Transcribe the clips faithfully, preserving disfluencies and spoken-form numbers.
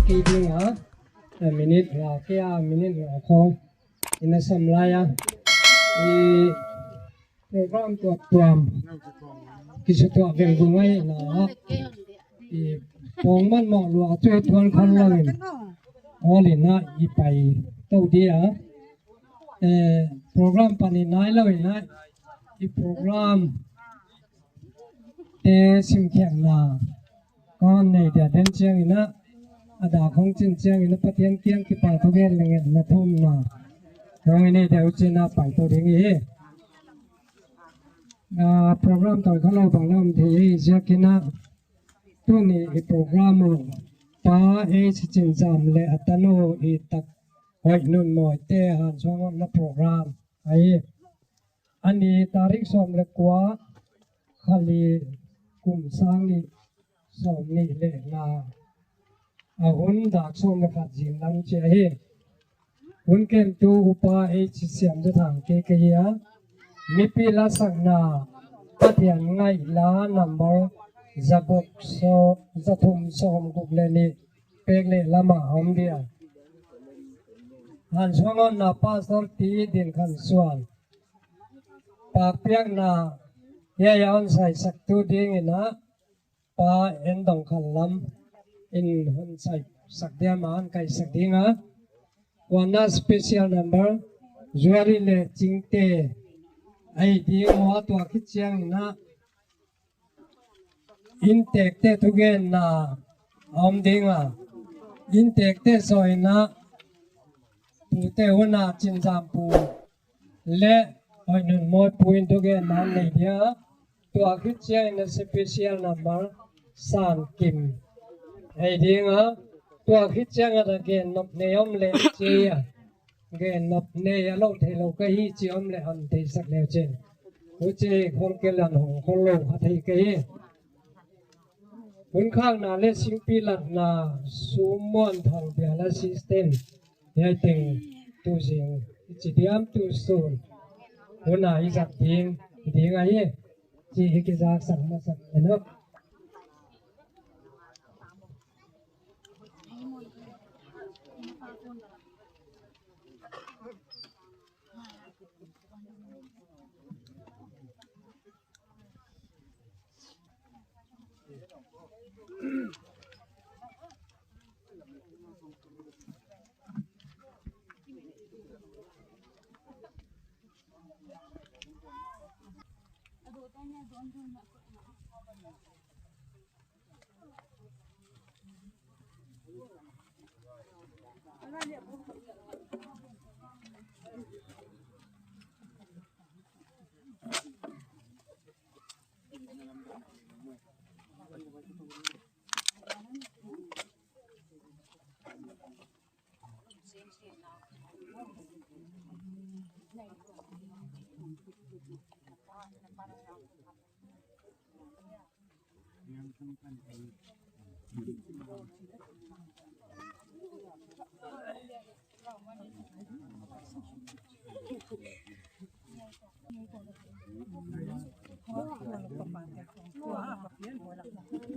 Kidinga, a minit la kea minit la ko. Ina samlaya. I program tuak tuam. Kisu tuak beng bungai na. I pongman mo lua tu tuan kon lawin. Oli na i pai tau dia. Eh, program pani nai lawin na. I program te simkhiang na. Kon ne dia den chiang ina. Ada khong chin chiang ina pathian kiang kipa to gen lengen na thum na. Khong ina dia uchin na pai to ding i. Ah, program to khalo banglam the i siak ina. Tuni i program o. Pa e si chin jam le atano i tak. Hoi nun mo te han suang na program. Ai. Ani tarik som le kua khali kum sang ni som ni le na. A hun dak som le khat jin lam che he. Hun kem tu upa e chi siam de thang ke ke ya. Mi pi la sak na. Patian ngai la number za bok so za thum som guk le ni. Pek le lama om dia. Han suangon na pastor ti din kan suan. Pa piak na ya ya on sai sak tu ding ina pa en dong khan lam in hon sai sak dia ma an kai sak dinga. Wana special number juari le chingte ai ding mo atua kichiang na intekte tugen na om dinga intekte soi na pute una chinjampu. Le, oi nun moi puin duge nan ne dia. Tua khit chia ina special number san kim. Ei dinga, tua khit chia nga da gen nop ne om le chia. Gen nop ne ya lo te lo ka hi chi om le an te sak le che. Uche khol ke lan hong khol lo ha te ke ye. Hun khang na le sing pilat na sumuan thang bia la system. Yai teng tu sing ichi diam tu sun. Hun na isak ding, ding aye. Chi hiki sak sak masak eno.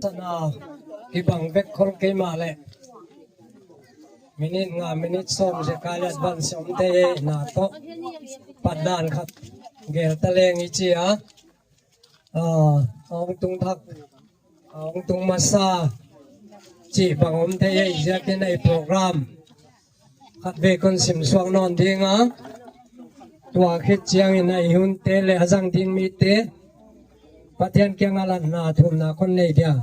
Tana, ibang bek kol kay male. Minit nga, minit som, je kali advance om te na to. Padan khat. Gel taleng ichi a. Ah, ong tung thak. Ah, ong tung masa. Chi bang om te ye ija kena i program. Khat be kon sim suang non ding a. Tua khit chiang ina i hun te le azang ding mi te. Patian kiang alan na thum na kon le dia.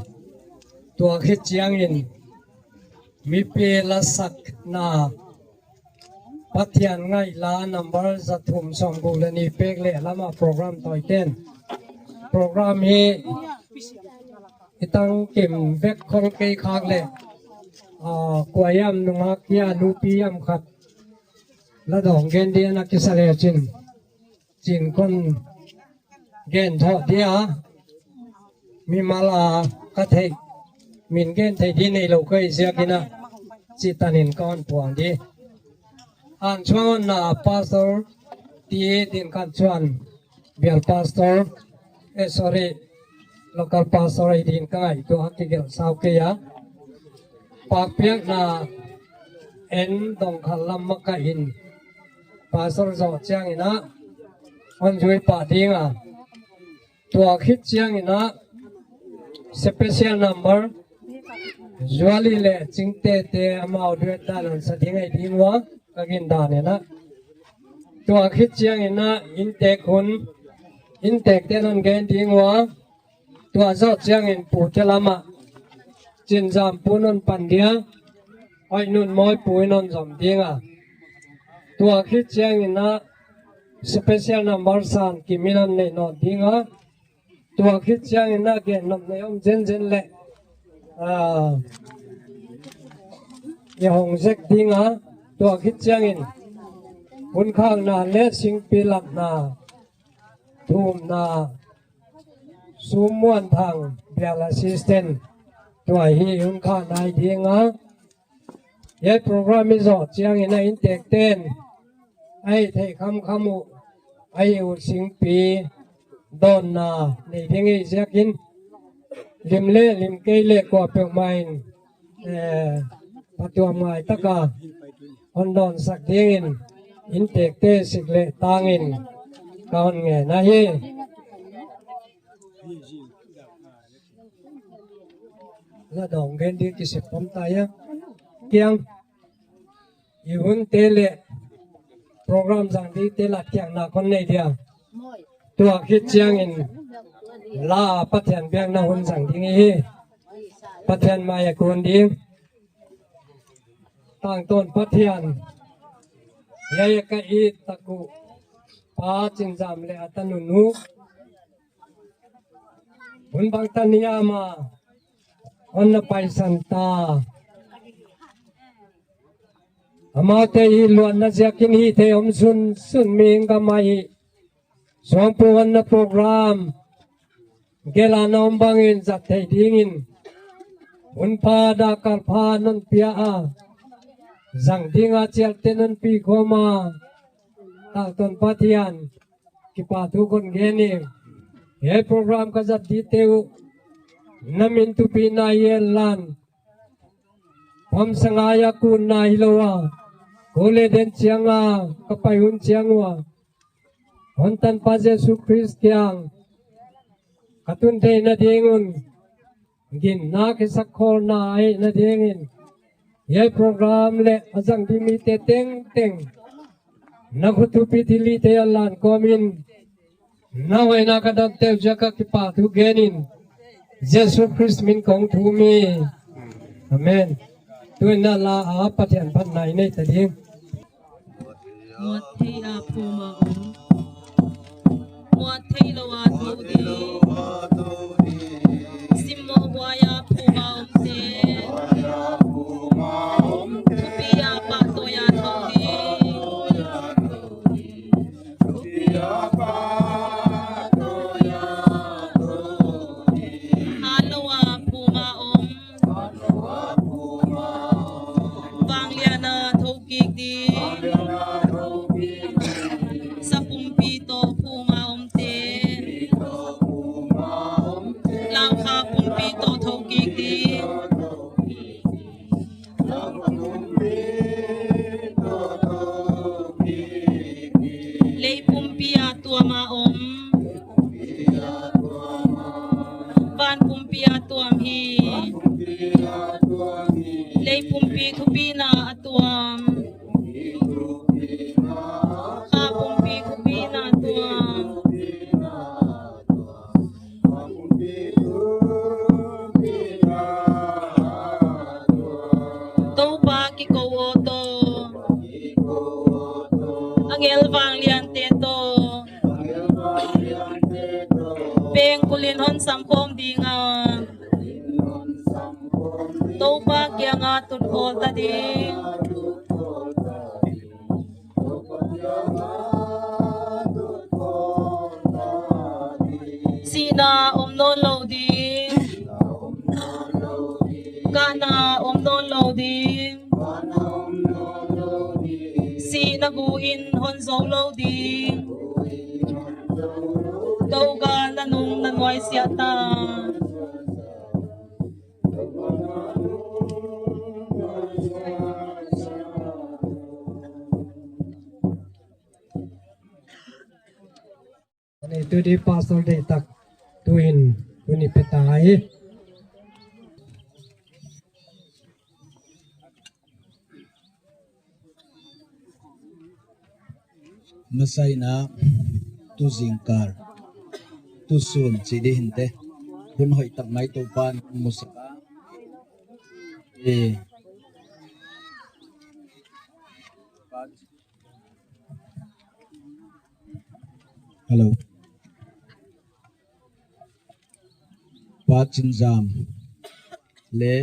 Tua khit chiang in mi pe la sak na. Patian ngai la number za thum som gu le ni pek le lama program toi ten. Program hi itang kim bek kol kei khak le. Ah, kua yam nungak ya lupi yam khat. La dong gen dia na kisa le chin. Chin kon gen tho dia. Mi mala ka thei. Min gen thei di nei lo kai sia kina. Chi tanin kon puang di. An chuan na pastor ti din kan chuan. Bial pastor. Eh, sorry. Local pastor ai din kai tu hak ki gel sau ke ya. Pakpiak na en dong khalam maka in. Pastor Zo Chiang ina, on jui pa dinga. Tua khit chiang ina, special number, juali le chingte te ama odue danon sa dinga i dingwa, kagin dan ina. Tua khit chiang ina, intek hun, intek te non gen dingwa, Tua Zo Chiang in pu te lama. Chin jam pu non pandia. Oi nun moi pu inon jam dinga. Tua khit chiang ina special number san ki minan ne non dinga. Tua khit chiang ina ke nom ne om jen jen le. Ah. Ye hong jek dinga. Tua khit chiang in. Un khang na le sing pilak na. Thum na. Sumuan thang bial assistant tua hi un kha nai dinga. Ye program iso chiang ina intek ten. Ai thei kham khamu ai u sing pi don na nei dingi siakin. Lim le lim kei le kua pe main. Eh, patua mai taka. Hondon sak dingin. Intek te sikle tangin. Kaon nge nahi. La dong gen di kisi pom taya. Kiang. Ihun tele. Program sang di tela kiang na kon ne dia. Tua khit chiang in. La patian biang na hun sang dingi hi. Patian maya kun ding. Tang ton Pathian. Yaya ka i taku. Pa chin jam le ata nunu. Hun bang tani ama. Onna paisan ta. Ama te i luan na siakin hi te om sun sun mi inga mai. Suang pu wan na program. Gela na ombangin sa tei dingin. Un pa da kal pa non pia a. Sang dinga chial te non pi koma. Tal ton Pathian. Kipa tu kon geni. Ye program ka sa di teu. Na min tu pi na ye lan. Pam sanga ya ku na hilowa. Kole den chianga. Kapai un chiangwa. Hontan pa Jesu Krist kiang. Katun te na diengun. Gin na ke sakol na ai na dingin. Ye program le asang dimi te teng teng. Na kutu pitili te yalan komin. Na wena kadak te jaka kipa tu genin. Jesu Krist min kong tumi. Amen. Tuina la a Pathian pan na ine tadi. Muat thei a phuma om. Muat thei lo wa thodi. Simo wa ya phuma om te. Tupi ya pa to ya thodi. Alo wa phuma om. Vangliana thokik di. Sapumpi to phuma om te. Langkha pumpi to thokik di. Lei pumpi a tuam a om. Van pumpi a tuam hi. Lei pumpi thupi na a tuam. Kha pumpi thupi na a tuam. Toupa kiko oto. Angel vanglian te to. Peng kulin hon sampom dinga. Toupa kianga tut kol tadi. Sina om non lo di. Kana om non lo di. Sina gu in hon zo lo di. Touga na nung na nuai siata. Tudi pastor de tak tuin uni peta ai. Masaina tu zingkar tu sun sidi hinte. Hun hoi tak mai tu pan musa. Eh. Hello. Pachin jam le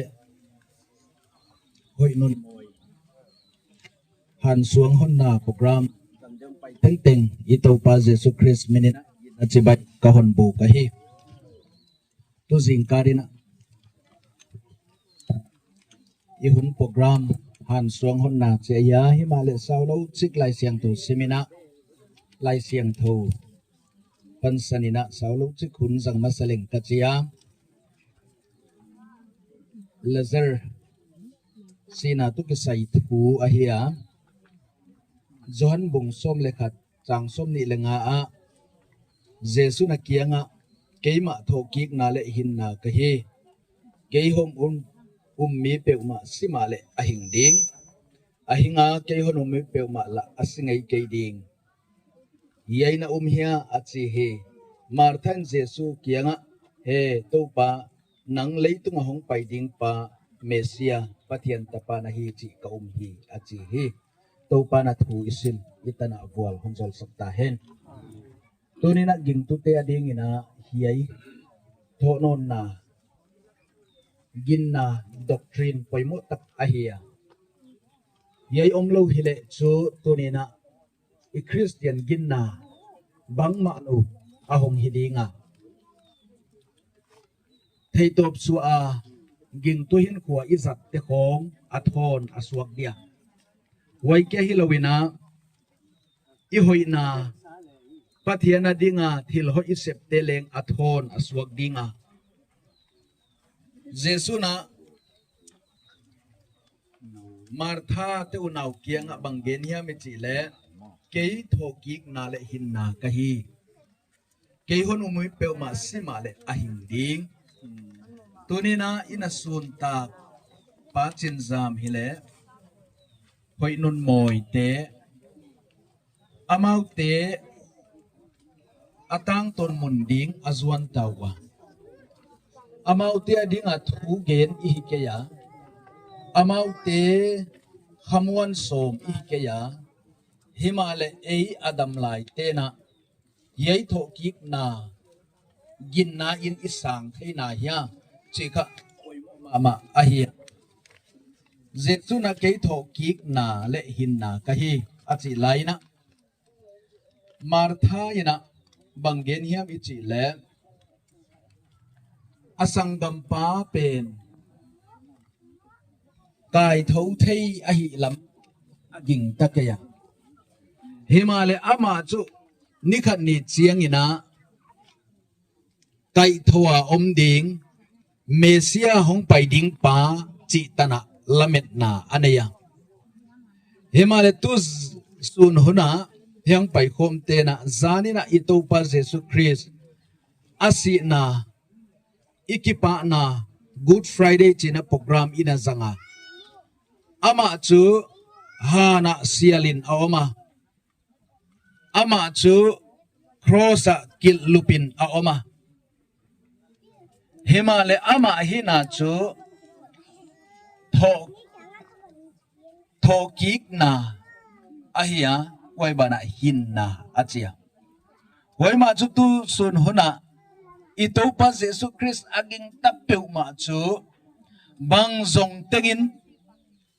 hoi nun moi. Han suang hon na program teng teng ito pa Jesus Christ minina na chibai kahon bu kahi. Tu zingkar ina. I hun program han suang hon na chi ya hima le saulo chik lai siang tu simina lai siang tu. Pansanina saulo chik hun jang masaleng kachia. Lazer sina tu kisai tu ahia. Johan bung som le khat chang som ni le nga a. Jesu na kianga keima thokik na le hin na kahi. Kei hom un um mi peuma sima le ahing ding. Ahinga kei hon um mi peuma la asingai kei ding. Yai na um hia achi hi. Martha Jesu kianga he Toupa nang leitunga hong pai ding pa Mesia Pathian tapa na hi chi ka um hi achi hi. Toupa na thu isin itana abual honjol sakta hen. Tuni na ging tute ading ina hiai. Tono na gin na doctrine poimo tak ahia. Hiai omlo hile chu tuni na i Christian gin na bang ma nu ahong hidinga. Thei top sua a ging tuhin kua izat te khong athon asuak dia. Wai ke hilo wina i hoi na Pathian na dinga thil hoi isep teleng athon asuak dinga. Jesu na Martha te unau kianga bangenia mi chi le kei thokik na le hin na kahi. Kei hon um mi peuma sima le ahing ding. Tuni na ina sunta pachin jam hile. Hoi nun moi te. Amau te atang ton mun ding azuan tawa. Amau te ading athu gen ihikeya. Amau te hamuan som ihikeya. Hima le ei Adam lai tena. Yai thokik na gin na yin isang thei na hia. Chika mama ahia. Jesu na kei thokik na le hin na kahi achi lai na. Martha ina banggen hia mi chi le. Asang dampa pen. Kai thou thei ahi lam aging takeya. Hima le ama chu ni khat ni chiang ina. Kai thoa om ding Mesia hong pai ding pa chi tana lamet na aneya. Hima le tu sun huna hiang pai khom tena jani na i Toupa Jesu Christ asi na ikipa na Good Friday china program ina janga. Ama chu hana sialin aoma. Ama chu cross a kil lupin aoma. Hima le ama hina chu tho thokik na ahia wai bana hin na achia. Wai ma chu tu sun huna i Toupa Jesu Christ aging tapeu ma chu bang jong tengin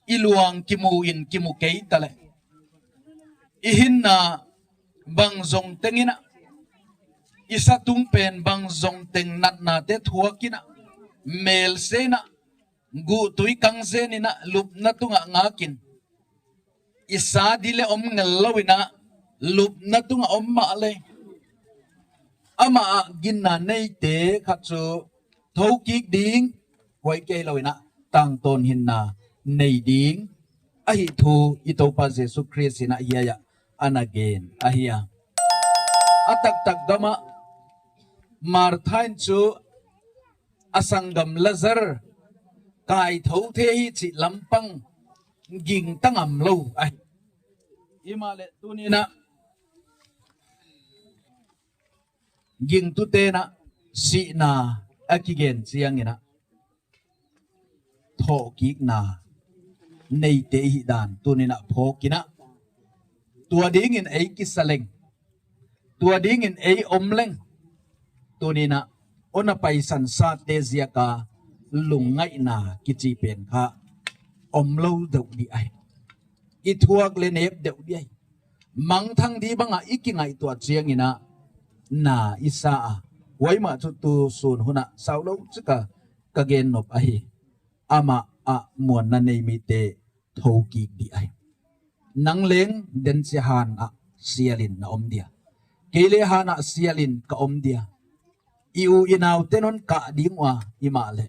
i luang kimu in kimu kei tale. I hin na bang jong tengina i satung pen bang jong teng nat na te thuakina mel sena gu tui kang jenina lupna tunga ngakin. Isa dile om ngelawina lupna tunga om male. Ama a gin na nei te khatsu thokik ding wai kei lawina tang ton hin na nei ding. Ahi thu i Toupa Jesu Christ hina hiaya anagen ahia. Atak tak gama Marthain chu asanggam Lazar, kaay thau the hi chi lampang, ging tangam lou ahi. Ima le tuni na, ging tute na, si na, akigen chiang ina. Thokik na, ney te ihidan, tuni na phokina. Tua dingin ei kisaleng. Tua dingin ei omleng. Tuni na, ona paisan sa te ziaka, lungai na kichipen ka. Omlou deu di ai. Ithuak le nep deu di ai. Mangthang di banga ikingai tua chiang ina. Na isa a. Wai ma chu tu sun huna, saulou chika kagen nop ahi. Ama a muan na ney mi te thokik di ai. Nang leng den si han a sialin na om dia. Kele han a sialin ka om dia. Iu inau tenon ka dingwa ima le.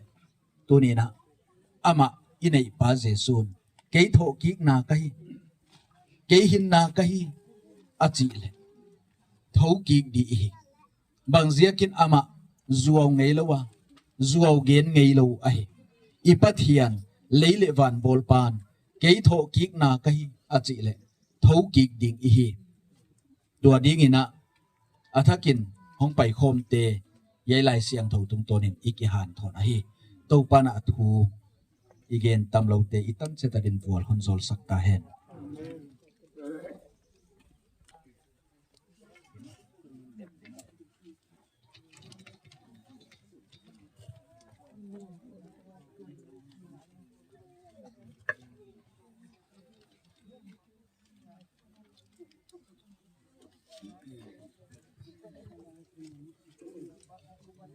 Tuni na. Ama inei pa Jesun. Kei thokik na kahi. Kei hin na kahi. Achi le. Thokik di ihi. Bang ziakin ama, zuau ngei lou a, zuau gen ngei lou ahi. I Pathian, lei le van bol pan, kei thokik na kahi, achi le, thokik ding ihi. Tua ding ina, athakin, hong pai khom te, yai lai siang thau tung tonin, iki han thon ahi. Tau pana athu, igen tam lou te, itan cheta din bual hon zol sak ta hen.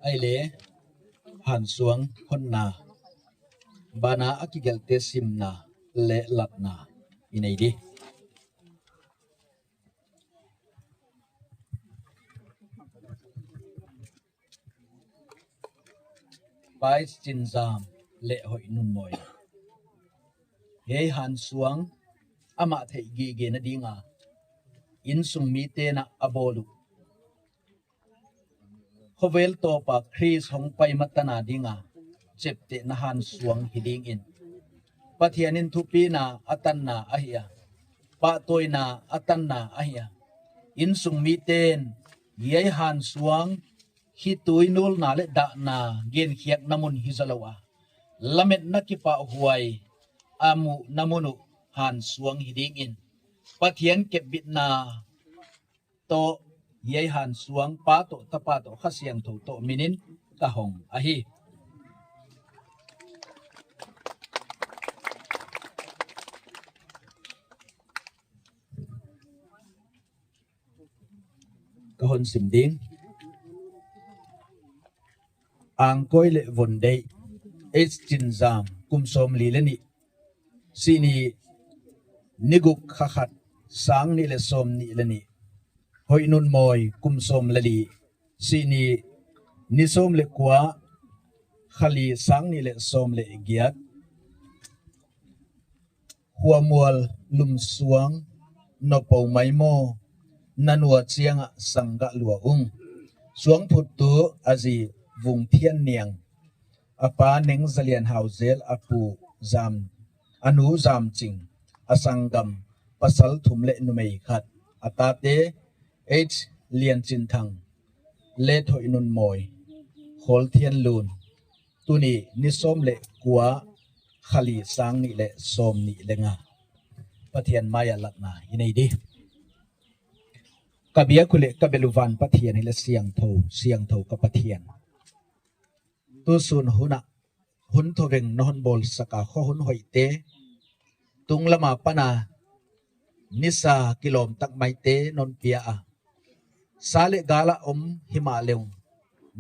Ai le, han suang hon na, bana akigel te sim na, le lat na, inei di. Pais chin zam le hoi nun moi. Hei han suang ama thei gigi na dinga. Insung mite na abolu. Howel topa Kris hong pai mata na dinga. Chepte na han suang hiding in. Pathian in thupi na atan na ahia. Patoi na atan na ahia. Insung miten. Yai han suang. Hitui nul na le da na gen hiak namun hizalawa. Lamet na kipa huai amu namunu han suang hiding in. Pathian kebit na to yai han suang pato tapato hasiang to to minin kahong ahi. Kahon sim ding. Angkoi le vondei. Ech chin zam kum som li le ni. Sini niguk khahat sang ni le som ni le ni. Hoi nun moi kum som le li. Sini ni som le kua khali sang ni le som le giat. Huamual lumsuang nopou maimo nanua chianga sangga lua ung. Suang phutu azi vung thian niang. Apa neng zalian hauzel apu zam anu zam ching asanggam pasal thum le numei khat. Atate H lian chin thang le thoi nun moi hol thian lun. Tuni ni som le kua khali sang ni le som ni le nga. Pathian maya lat na inei di. Kabia kule kabeluvan Pathian ile siang thau, siang thau ka Pathian. Tu sun huna, hun thobeng nohon bol saka ho hun hoite. Tung lama pana nisa kilom tak maite non pia a. Sale gala om hima leung.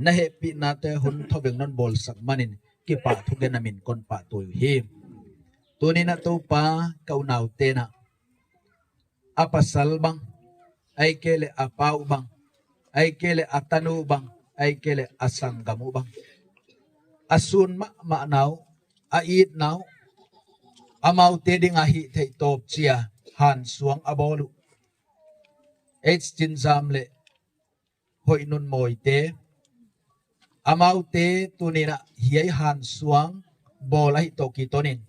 Nahe pi nate hun thobeng non bol sak manin kipa thuge namin kon pa tuyu him. Tuni na tu pa kau nau tena. Apasal bang, aikele apau bang, aikele atanu bang, aikele asanggamu bang. Asun ma ma nau, ait nau, amau teding ahi thei top chia han suang abolu. Ech chin zam le hoi nun moi te, Amaute tunira hiai Hansuang bola hito kitonin.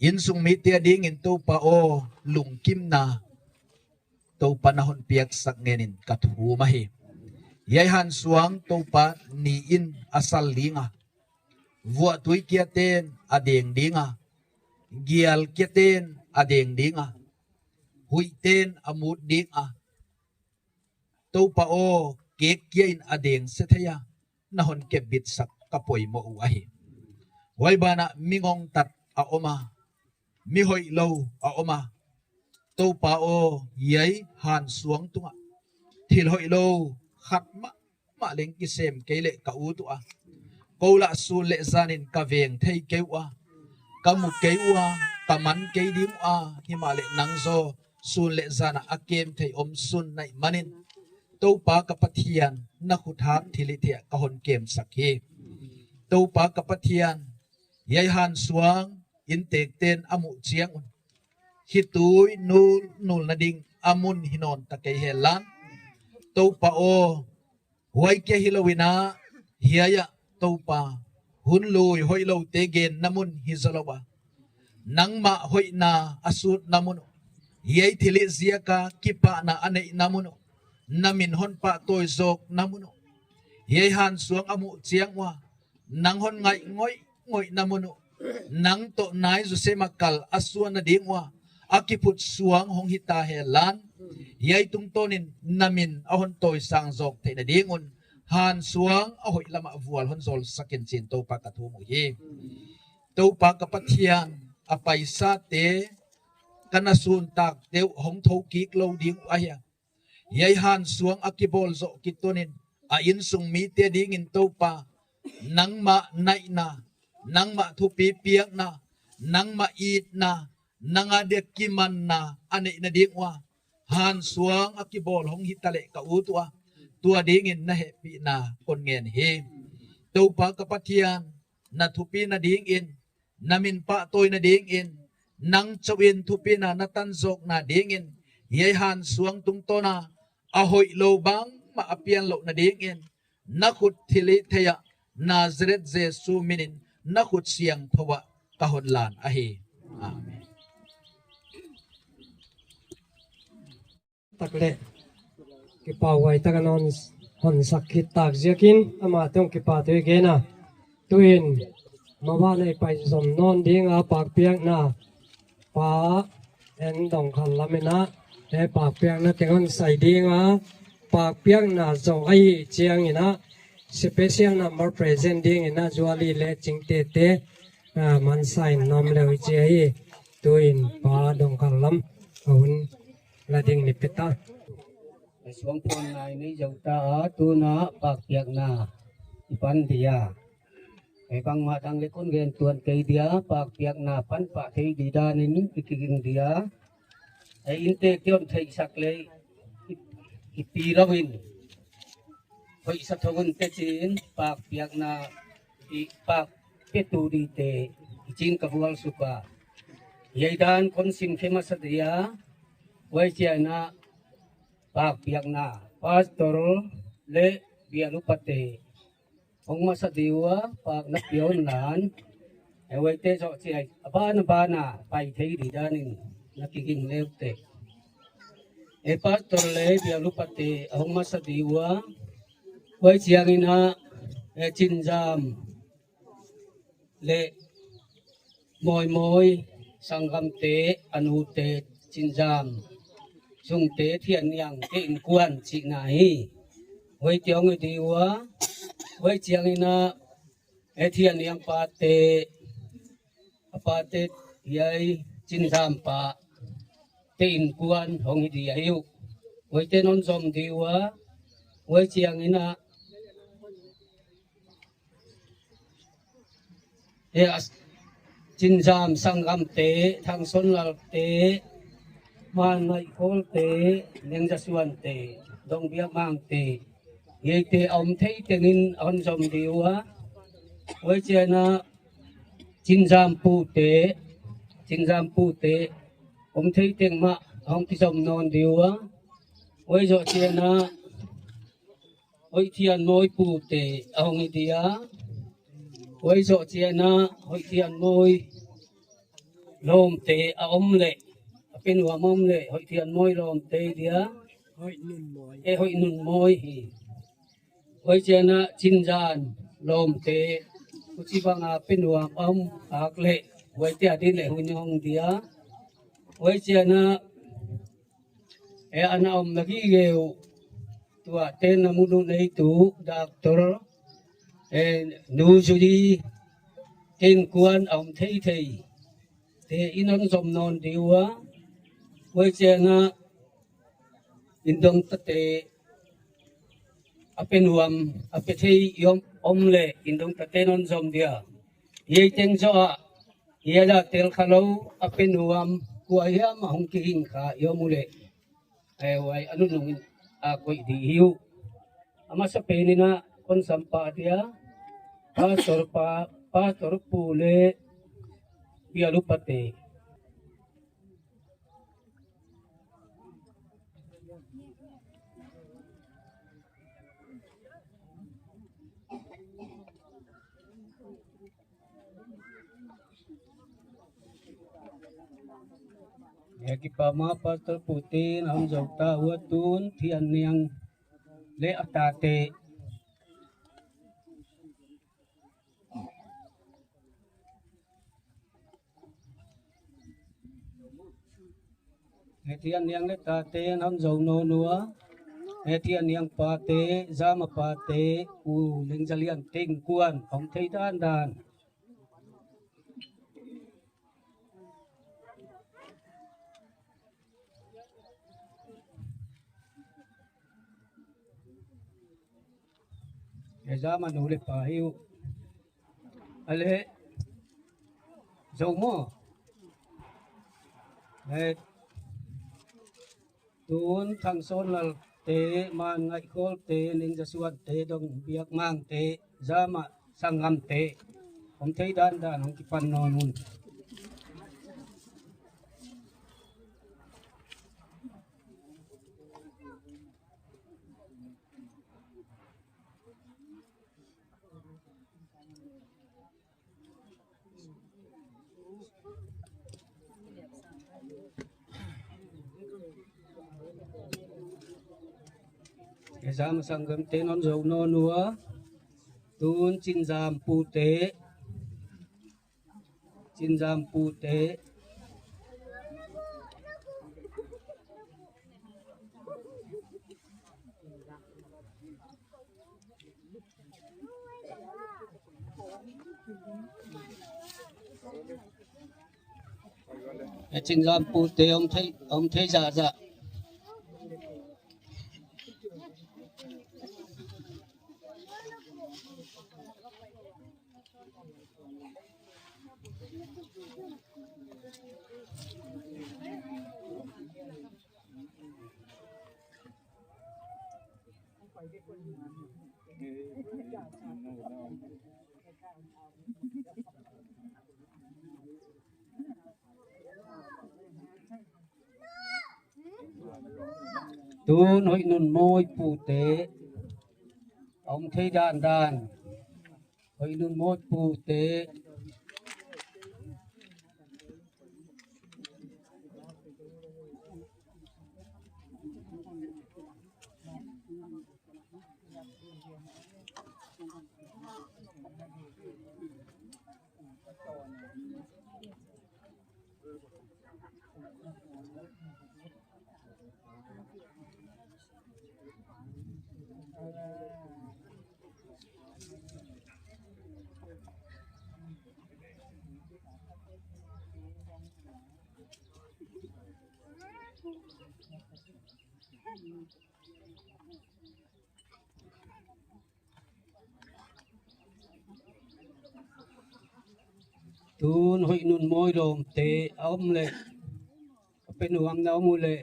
Insung mi tia dingin Toupa o lungkim na Toupa nahon piaksak ngenin kathumahi. Hiai Hansuang Toupa ni in asal dinga. Bua tuikiaten adeng dinga. Gialkiaten adeng dinga. Huiten amut dinga. Toupa o kekkiain adeng setheya nahon kebitsak kapoy mo'u ahi. Waibana mingongtat a oma, mihoilow a oma. Toupa o yai Hansuang tunga. Thil hoilow khatma ma leng kisem keile ka utu a. Koula sun le zanin ka veng thei keu a. Ka mu keu a, ka man kei dimu a, hima le nangzo sun le zana akem thei om sun nai manin. Toupa kapathian na khuthat thili thea kahon kem sakhi. Toupa kapathian yai Hansuang intekten amu chiang un. Hitui nul nul na ding amun hinon takei helan. Toupa o Huaikia hilo wina, hiaya Toupa, hun lui hoilow tegen namun hizolowa. Nangma hoina asut namun. Hiai thili ziaka kipa na anei namun. Namin honpa toi zok namun. Hiai Hansuang amu chiangwa. Nang hon ngai ngoi ngoi namun. Nang to nai zusema kal asua na dingwa. Akiput suang hong hita helan. Hiai tungtonin namin ahon toi sang zok te na dingun. Hansuang ahoy lama vual hon zol sakin sin Toupa kathumu hi. Toupa kapathian apaisate kana sun tak teu hong thou kik lou ding ahia. Hiai Hansuang akibol zo kitonin a insung mi tia dingin Toupa. Nangma naina, nangma thupi piang na, nangma it na, nang adia kiman na ane na dingwa. Hansuang akibol hong hitale ka utua. Tua dingin na hepi na kon ngen hi. Toupa kapathian na thupi na dingin, namin pa toi na dingin, nang chawin thupi na natan zok na dingin. Hiai Hansuang tungtona, ahoy lo bang ma apian lo na dingin. Na khut thili theya Nazaret Jesu minin na khut siang thowa kahon lan ahi. Amen. Takle. Kipa wai taka non hon sakhi tak ziakin ama tong kipa tu gena. Tuin. Mabana ipai zom non ding a pakpiak na. Pa en dong khan lamina. E pakpiak na tengon sai ding a pakpiak na zong ai chiang ina. Special number present ding ina juali le ching tete. A man sai nom le uchi ai. Tuin pa dong khan lam. Aun. La ding ni peta. Suang pon na ini jauta tuna pakpiak na ipan dia. Ebang madang lekon gen tuan kei dia pakpiak na pan pa thei di danin ikiring dia. E inte kion thei sakle ipi rawin. Hoi sa thongun techin pakpiak na i pak petu di te ichin kabual suka. Yaidan kon sim kema sadia. Wai chiana Pak piak na, pastor le bialupate. Ong masa diwa, pak na pion nan. Ewai te so si ai, abana bana, pai thei di danin, na kiking leute. E pastor le bialupate, ong masa diwa, wai chiang ina, e chinjam. Le moi moi, sangam te, anu te, chinjam. Sung te, thian niang te, inkuan, chi na hi. Wai tiong diwa, wai chiang ina, e thian niang pa te, apa te, yai, chinjam pa, te inkuan, hong hi di yaiu. Wai te non zom diwa, wai chiang ina, E as, chinjam sangam te, thang son lal te, man mai kol te, neng jasuan te, dong bia mang te. Yei te om thei tengin on zom diwa. Wai chiana chinjam pu te, chinjam pu te, om thei teng ma, hong ti zom non diwa. Wai jo chiana Hoy tian moi pute aung dia. Hoy so tiana hoy tian moi lom te aomle. Apenua momle hoy tian moi lom te dia. E hoy nun moi hi. Hoy tiana chinjan lom te. Kuchibanga apenua om akle. Hoy te adile hunyong dia. Hoy tiana E ana om nagigeu tua tena munu neitu doctor e nujuri ten kuan om thei thei te inon som non diwa wechena indong tate apenuam apethei yom omle indong tate non som dia yei teng soa Yaya tel khalou apenuam kuayama hungki hingka yomule. Ewai anunungin akoi di hiu. Amasa penina kon sampa atia. Pastor pa, pastor pule bialupate. Ekipama pastor putin am jauta watun tian niang le atate. Etian niang le tate nam jauno nua. Etian niang pate, jama pate, u lengjalian ting kuan, om theidan dan. Ejama nule pahiu. Ale. Jaumo. Eh. Tun thang sonal te man ngai kol te ning jasuan te dong biak mang te jama sangam te. Om theidan dan hong kipan nonun. Ejam sangem te non jauno nua. Tun chinjam pute. Chinjam pute. E chinjam pute om thei, om thei ja ja. Tun hoy nun moi pute. Om thei dan dan. Hoy nun moi pute. Tun hoy nun moi lom te aumle. Ape nu amna aumule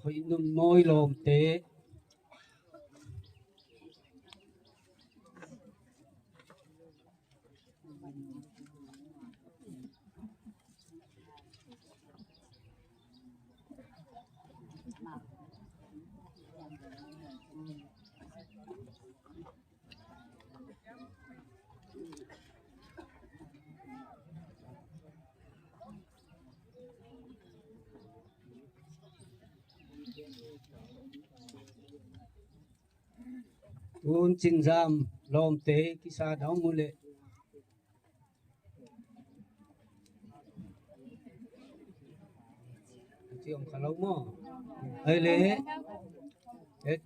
hoy nun moi lom te. Tun chinjam lom te kisa daw mule. Chiong kalau mo. Ai le. Eh.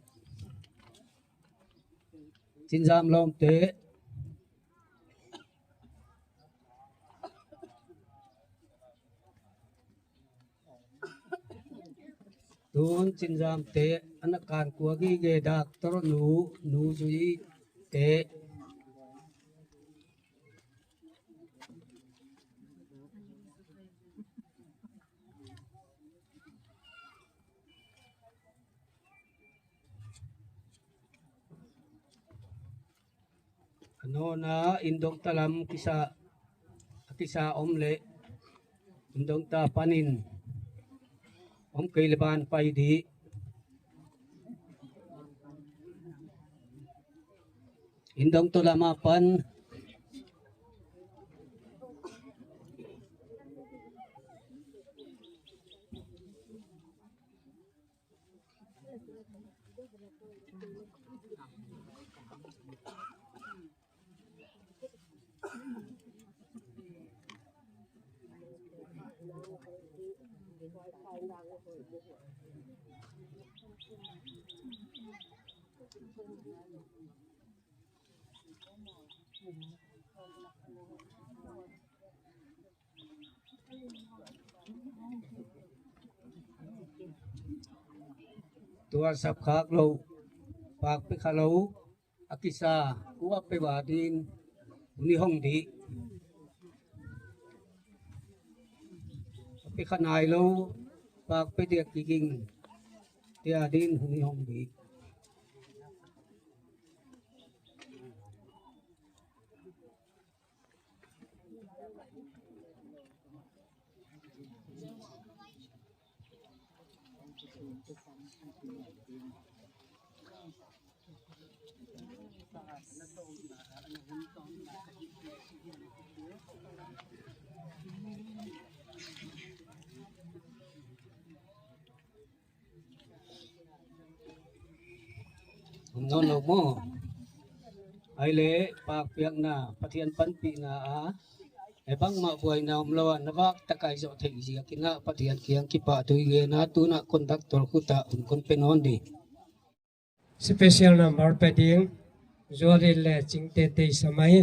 Chinjam lom te. Tun chinjam te, ana kan kuagi ge doctor nu, nu jui te. Ano na indong talam kisa, kisa om le, indong ta panin, om kaileban paidi. Indong to lama pan. Tuwa sap khak lo, pak pe khalo, akisa, kuwa pe wadin, uni hong di. Pe khanai lo, pak pe dia kiking, dia din, uni hong di. Nono mo. Ai le pak piak na, Pathian panpi na a. E bang ma buai na umlawa na bak takai jo thek ji akina Pathian kiang kipa tui ge na tu na conductor kuta un kon penondi. Special number pe dieng, Jori le chingte te isamai.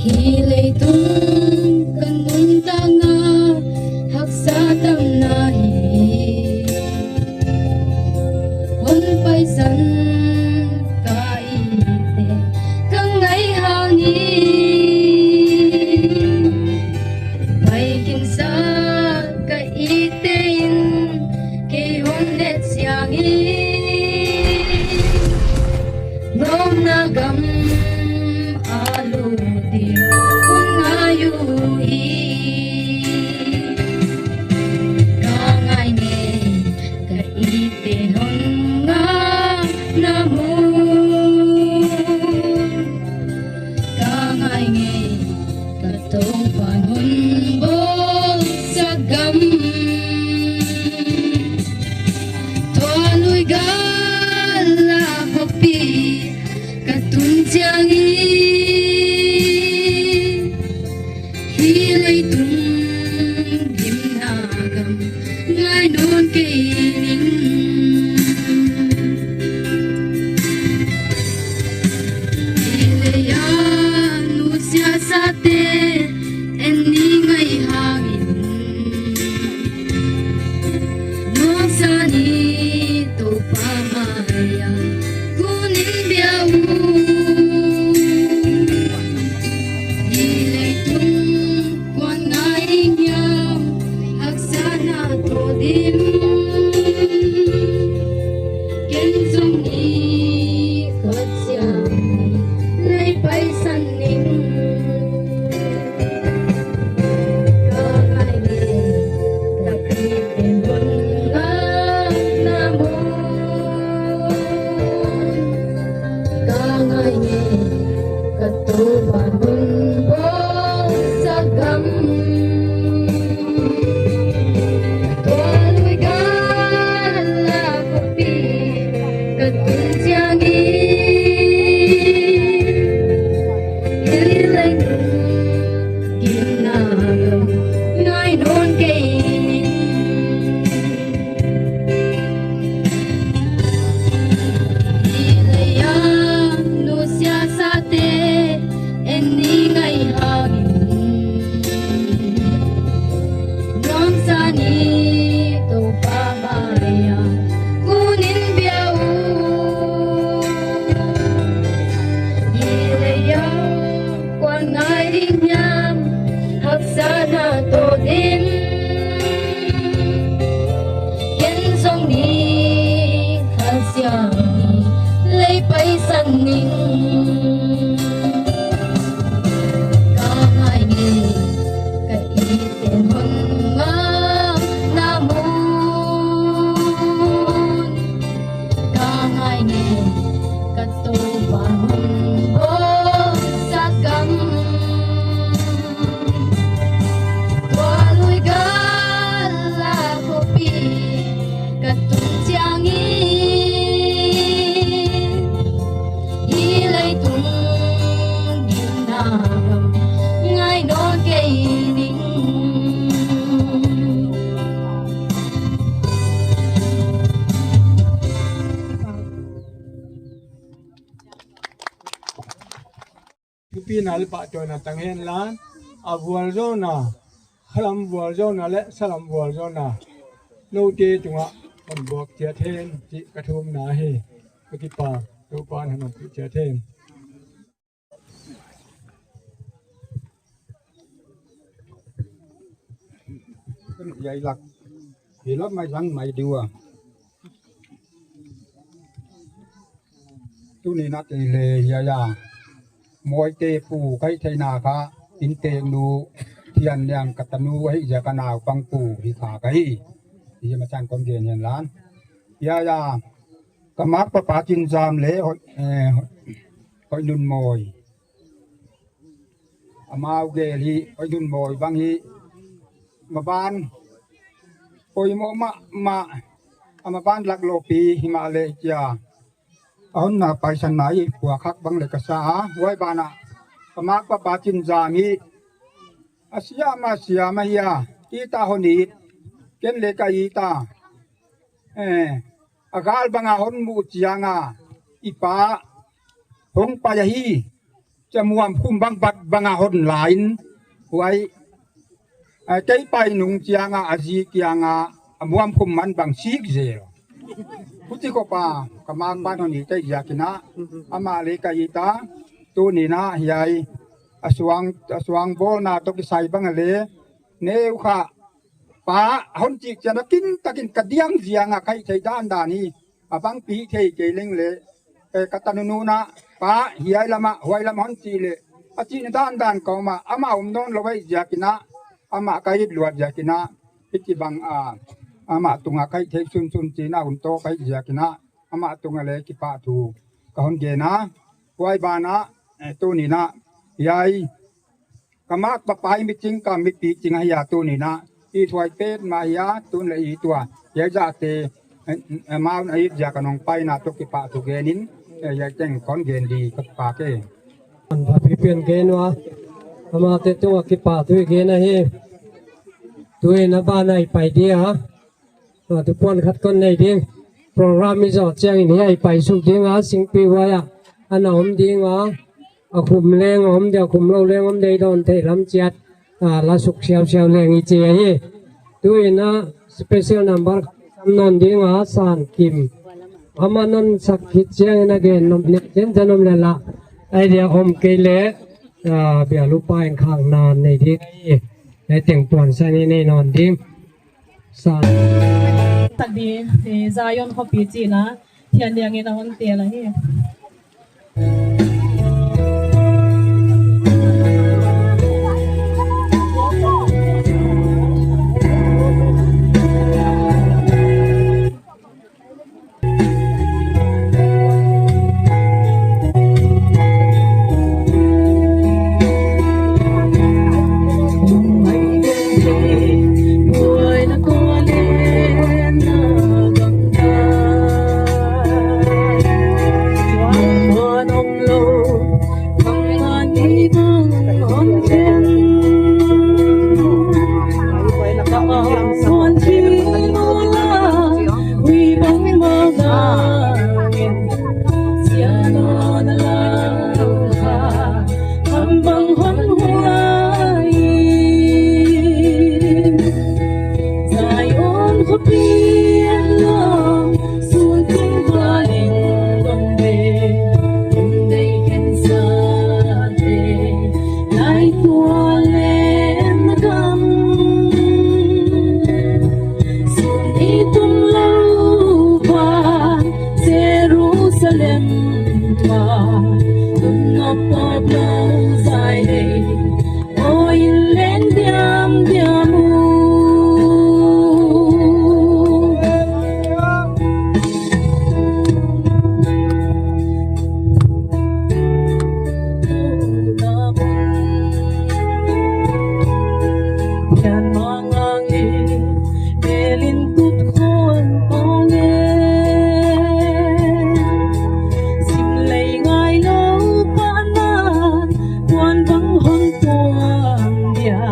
Hi leitung kanun tanga haksa tamna hi. Hon paisan kaite kangai hangi. Pai kinsa kaite in kei hon det siangi. Nom na gam alu di hon ngayu hi. Kangai nge kaite hon nga namu. Kangai nge katopan hon bo sagam. Toa lui gala hopi katun chiangi. Hi leitung gimna gam ngai nun keining. Hi leia nu siasate eni ngai hangin. Nusani tu pamaya kuning biau. Nuam sani Topa Maria, kunin biau. Ileya, kuan ngai ri ñam, haksa na to din. Yen song ni, hasiang ni, lei paisan ning. Kangai nge, ka ite mon ma namun. Kangai nge, ka to ba mon bo sakam. Tua lui gala kopi, ka tun chiang i. Ilai tung gina gam ngai no ke ining. Tupina le pa to na tang hen lan, a bual zona, halam bual zona le salam bual zona. No te tunga kon bok tia ten ti katum na he. Ki pa to pa na no tia ten. Yai lak. Hilap mai lang mai dua. Tuni na te le ya ya. Moi te pu kai thai na ka. In te nu. Tian yang katanu wai ja kana pang pu hi ka kai. Iya ma chan kon gen yan lan. Ya ya. Kamak pa pa chin jam le hoi, eh, hoi nun moi. Ama ugel hi, hoi nun moi bang hi. Ma ban. Hoi mo ma, ma. Ama ban lak lopi, hi ma le kia. Ahon na paisan nai, pua khak bang le kasa, ha? Wai bana. Kamak pa pa chin jam hi. Asia ma, asia ma hia. Ita hon it. Ken le ka ita. Eh, agal banga hon mu chianga ipa hong payahi. Chamuam kumbang bat banga hon lain. Wai, eh, kei pai nung chianga aji kianga amuam kum man bang sik je. Kuti ko pa, kamang ban hon ita yakina. Ama le ka ita, tuni na hiai. Asuang, asuang bol na toki sai banga le. Ne uha, pa, hon chi, chiana kin, takin kadiang jianga kai chai dan dan hi. Abang pi chai chai leng le. Eh, kata nunu na, pa, hiai lama, huai lama hon chi le. Achi ne dan dan kau ma, ama um don lo wai jiakina. Ama kai luar jiakina. Ichi bang, ah, ama tunga kai chai sun sun chi na un to kai jiakina. Ama tunga le kipa tu. Ka hon gena. Huai bana, eh, tuni na. Hiai. Kamak papai mi ching ka mi pi ching hia tuni na. I tuai pet ma hia tun le i tua. Ya ja te, eh, eh, mau na i ja kanong pai na to kipa tu genin. Eh, ya cheng kon gen di ka pa ke. An pa pi pian gen wa. Ama te tu kipa tu gen na hi. Tu na ba na i pai dia. Ah, tu puan khat kon nei ding. Program i jo chiang in hiai pai suk ding a sing pi waya. Ana om ding a. A kum leng om de, a kum lo leng om de i don te lam chiat. Ah, la suk siau siau leng i chi a ye. Tu ina special number sam non ding a san kim. Ama non sak kit chiang ina gen nom ne jen janom le la. Ai dia om ke le. Ah, bia lupa en khang nan nei ding. Ai teng puan sa ni nei non ding. Sa. Tak di, eh, Zion hopi chi na, thian diang ina hon te la hi. Lemba, tunno poblo sai dei, oin lendiam diamu. Yan mangang i, melin tut kuan pange. Sim lei ngai lo pana, kuan bang hon kuan dia.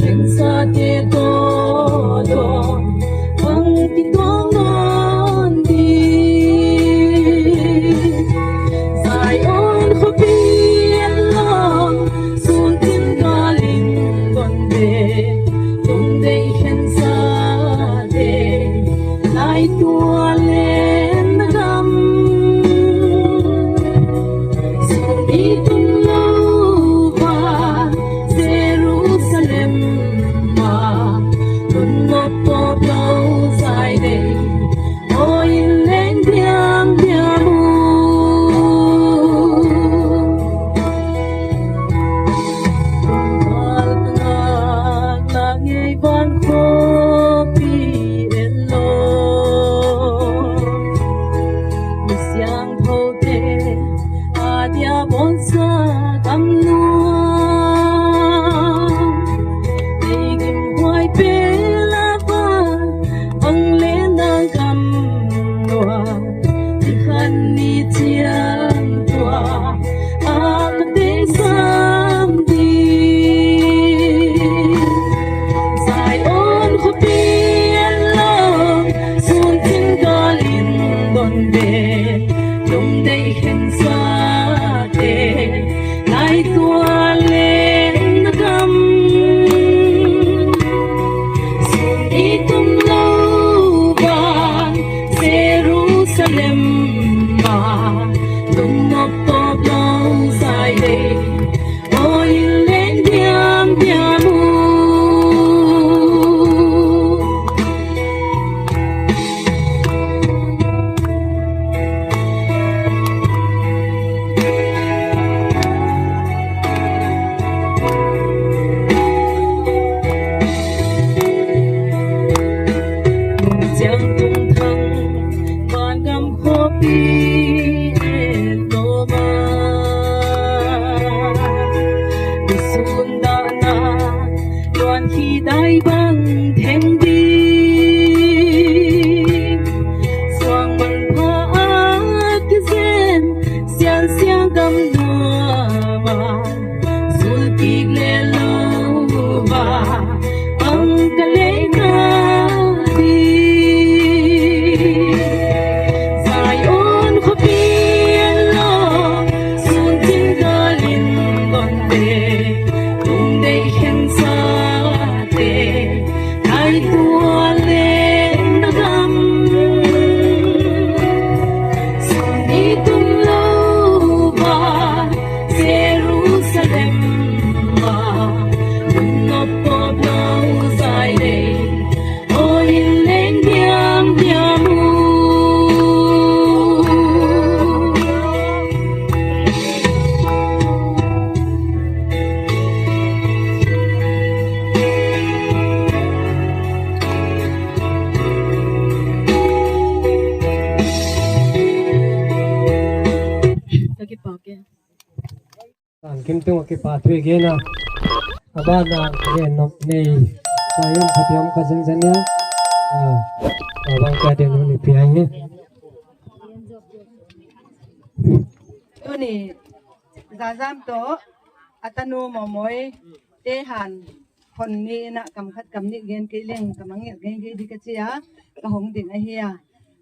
Yen sa te todo, bang ti tuangan di. Zion hopi elo, sun tin galing donde, donde hensate, lai tualen dam. Sun itum luba, Jerusalem ma, tunno poblo sai dei, oin lendiam diamu. Bal pengak langei bang hopi elo. Misiang hote adia bonsa kamnua. Eigim huai pela ba, bang lena kamnua. Tihan ni tiang tua, ak te sandi. Zion hopi elo, sun tin galin donde, donde hensate, lai tualen dam. Sun itum luba, Jerusalem ma, tunno poblo sai dei, oin lendiam diamu. Siang tung thang, man gam hopi e toma. Bisun dana, luan hidai bang thengdi. Suang man pha ak zen, siang siang gam nama. Sulkik le luba, ang kalekadi. Zion hopi elo, sun tin galin donde, donde hensate, ai tualen dam. Sun itum luba, Jerusalem ma, tunno poblo sai dei, oin lendiam diamu. Tangkim tung aki patri gena. Aba na gen nok nei. Payam patiam ka zen zen ya. Ah, abang ka den ni pian ya. Tuni, zazam to, atanu momoi, tehan, hon ni na kam khat kam ni gen ke leng kam ngi gen ke di ka chia, ka hong din ahia.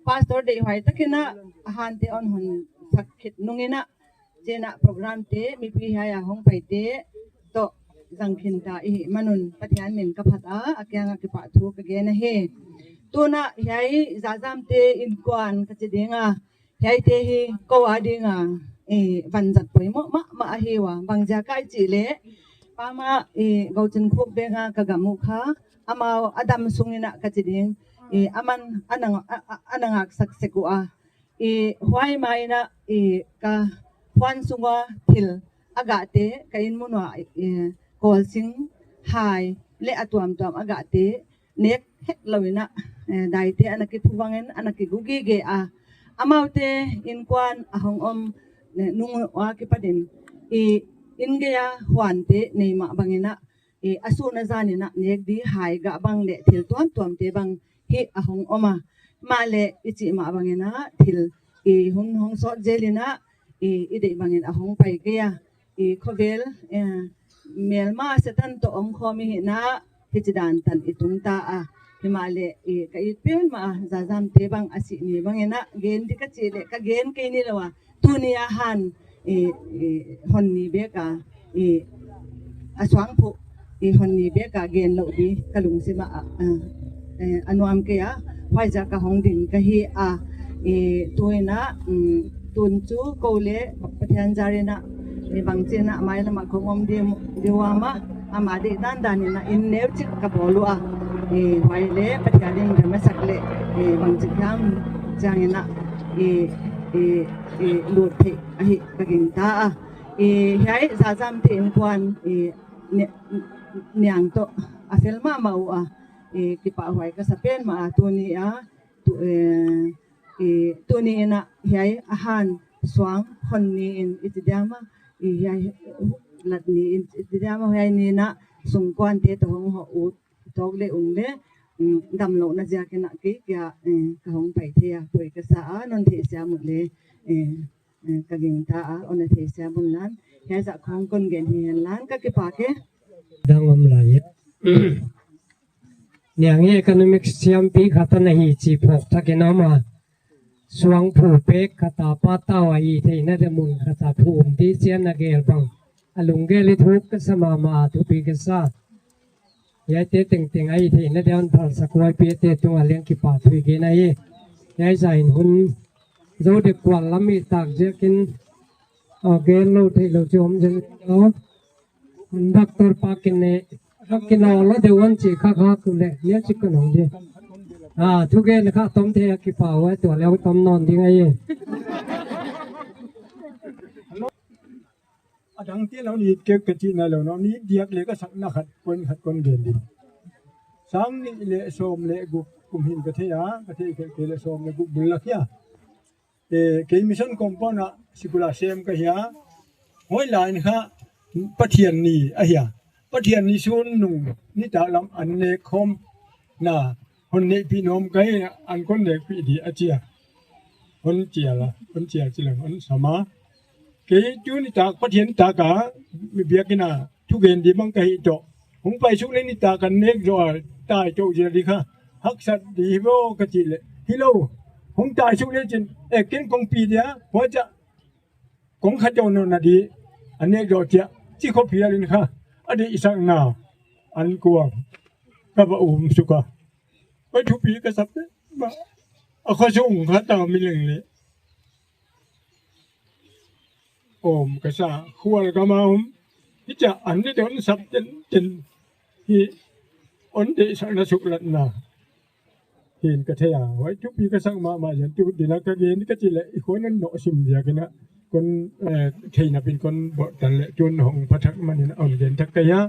Pastor de huai ta kena, ahan te on hon sak khit nung ina, Jena program te, mi pi haya hong pai te, to, jangkhin ta, i, manun, Pathian min kaphat a, akyang akipathu, kage na he. Tuna, hiai, jajam te, inkuan, kachidinga, hiai te hi, kowa dinga, i, banjat poi mo, ma, ma ahiwa, bang jaka chile, pama, i, gauchin khuk benga, kagamukha, ama, adam sungina, kachiding, i, aman, anang, a, a, anangak sak sekua. Ii, huäi ma ina, ii, ka Juan sungwa thil aga'te ka inmunwa, ii, kolsing hai le atuam tuam aga'te nek hek lo ina, ii, daite ana kiphuwangin ana kigugige a. Amau te inkuan ahong om, ii, nungu wa kipadin. Ii, inge ya Juan te neima bangina, ii, asu na zani na nek di hai ga bang le thil tuam tuam te bang hi ahong oma. Ma le ichi ma bangina thil, ii, hun hong so jeli na, ii, ide bangin ahong pai ke ya, ii, kobel, ii, mel ma setan to om khomi hi na, hichi dan tan itung ta a. Hi ma le, ii, ka ipen ma zazam te bang asi ni bangina gen di ka chi le ka gen ke ni lo wa. Tuni a han, ii, ii, hon ni beka, ii, asuang pu, ii, hon ni beka gen lo di kalung sima a, a, ii, anuam ke ya, huai ja ka hong din ka hi a, ii, tuina, mm, tun chu ko le, patian jare na, ii, bang chena, mai la ma ko ngom di, di wama, ama di dan dan na in neu chik ka bolu a, ii, huai le, patian din remasak le, ii, bang chik yam, jang na, ii, ii, ii, lut te. Ahi, kagin ta a. Ii, hiai zazam te inkuan, ii, ne-, niang to, afel ma ma u a, ii, kipa huai ka sapen ma a, tuni a, tu, ii, ii, tuni ina, hiai ahan, suang, hon ni in, iti diama, ii, hiai, lat ni in, iti diama, hiai ni na, sungkuan te to hong ho u, tok le ung le, mm, dam lo na jia ke na ke, kia, ii, ka hong pai te a, poi ka sa a, non te sia mo le, ii, Ii, kagin ta a, ona te sia bun lan, hiai sa khong kon gen hi hen lan, ka kipa ke. Dang om la yet. Niang economics siam pi khata na hi chi phok ta ke na ma. Suang phu pe khata pa ta wa i te na de mun khata phu um ti sia na gel bang. Alung gel it huk ka sa ma ma tu pi ka sa. Hiai te teng teng ai te na de an pal sa kuai pie te tung aliang kipa thui ke na ye. Hiai sa in hun zo de kual lam i tak je kin. O gen lo te lo jom jeng lo. Doctor pa kin ne. Kak kin lo lo de wan chi kak kak le. Nia chi ko nong de. A, tu gen kak tom te ya kipa wa tu aliang tom non ding ai ye. Adang te lo ni ke ke ti na lo no ni diak le ka sak na khat kon khat kon gen di. Sang ni le som le gu kum hin ka the ya, ka the ke, ke le som le gu bul la kia. E, ke mission compound a sikula sem ka ya. Hoi la ni ha Pathian ni a ya. Pathian ni sun nung ni ta lam an ne khom na hon ne pi nom kai an kon ne pi di a chia. Hon chia la, hon chia chi la, hon sama. Ke tu ni ta, Pathian ni ta ka, mi bia kina, tu gen di mang ka hi to. Hung pai suk le ni ta ka nek jo a, ta to je di ka. Hak sat di hi bo ka chi le. Hi lo. Hung ta suk le chin, e ken kong pi dia, wa cha. Kong kha jo no na di, a nek jo chia, chi ko pi a lin ka. A di isang na, an kuang. Ka ba um suka. Oi, thupi ka sap, ba. A kho sung kha ta mi leng le. Om ka sa, khual ka ma om. Hi cha, an de don sap ten, ten. Hi, on de sa na suk lat na. Hin ka the ya, wai thupi ka sang ma, ma yan tu, di na ka gen ka chi le, i khon nan no sim dia kena. Kon, eh, thei na pin kon bo tan le tun hong pathak man na on den tak kaya.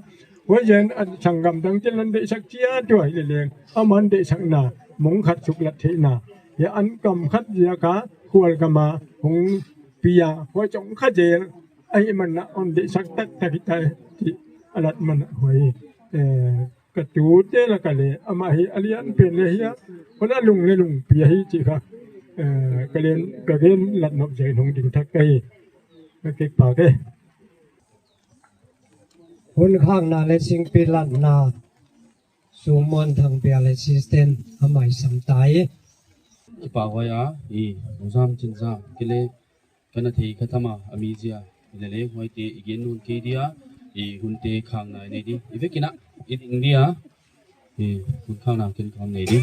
Wa yen an sangam dang chen lan de sak chia tu ai le leng. Aman de sak na mong khat suk lat thei na. Ya an kam khat ya ka khual kama hong pia wa chong kha jel. Ai man na on de sak tak tak tai ti alat man wai. Eh, Katu te la kale, ama hi alian pen le hia, ona lung le lung pia hi chi kha. Eh, kalen kagen lat nop jai nong ding tak kai. Ka kek pa ke. Hun khang na le sing pi lat na. Sumon thang pia le system amai sam tai. Kipa hoya, i, usam chin sa, kile, Kana thei kha thama ami jia. Ilele huaite i gen nun ke dia, i hun te khang na ne di. I vekina, i ding dia, i hun khang na ken khang ne di.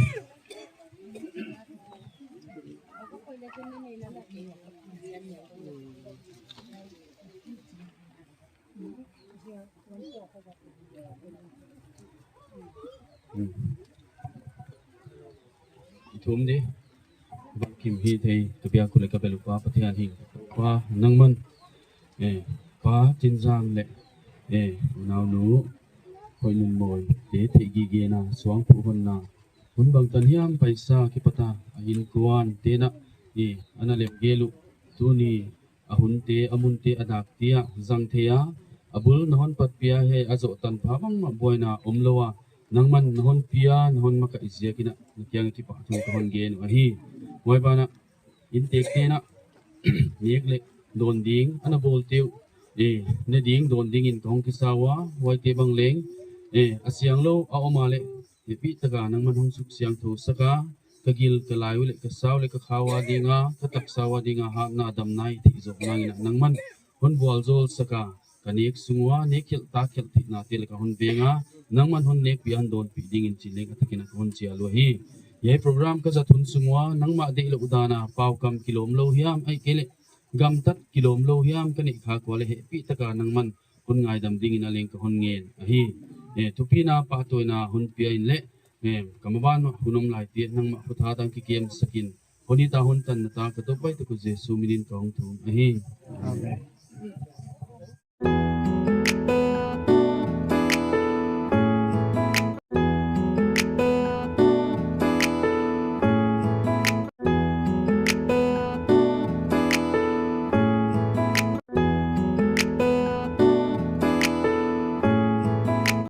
Hmm. I thum di. Kim hi thei, ka biakulë ka belu Pa, Pathian hi. Pa, nangman, eh, Pa, tinjam le, eh, unau nu, hoi nun moi, te thei gige na, suang pu hon na. Hun bangtan hiam paisa ki pata, ahin kuan, te na, eh, ana lep gelu, tuni, ahunte, amunte, adak tia, jang thea, abul nahon pat pia he, azo tan phabang ma buena, omlowa, nangman nahon pia, nahon maka isia kina, nakiang ki pa, tung kahon genu, ahi. Wai bana, Intek tena, niek le, don ding, ana bol teu, eh, ne ding, don ding in kong kisawa, wai te bang leng, eh, asiang lo, a oma le, eh, pi taka, nangman hong suk siang tau saka, kagil, kalai, le, kasaw, le, kakhawa dinga, katak sawa dinga, ha, na, dam, nai, ti, izo, nang, ina, nangman, hon bual zol saka, Ka nek sungwa, nek khel ta khel ti na te le ka hon benga, nangman hon nek pian don pi dingin chi leng ata kina ka hon chi alwa hi. Yai program ka jat hon sungwa, nangma de ilo udana, pau kam kilom lo hiam, ai kele, gam tat kilom lo hiam, ka nek ha kwale he pi taka nangman, hon ngai dam dingin aleng ka hon ngen, ahi. Eh, tupi na pa to na hon piain le, eh, kamaban ma hunom lai tie nangma hutha dang ki kiem sakin. Honi ta hon tan na ta ka to pai to ko Jesu minin ka hon tun, ahi. Amen.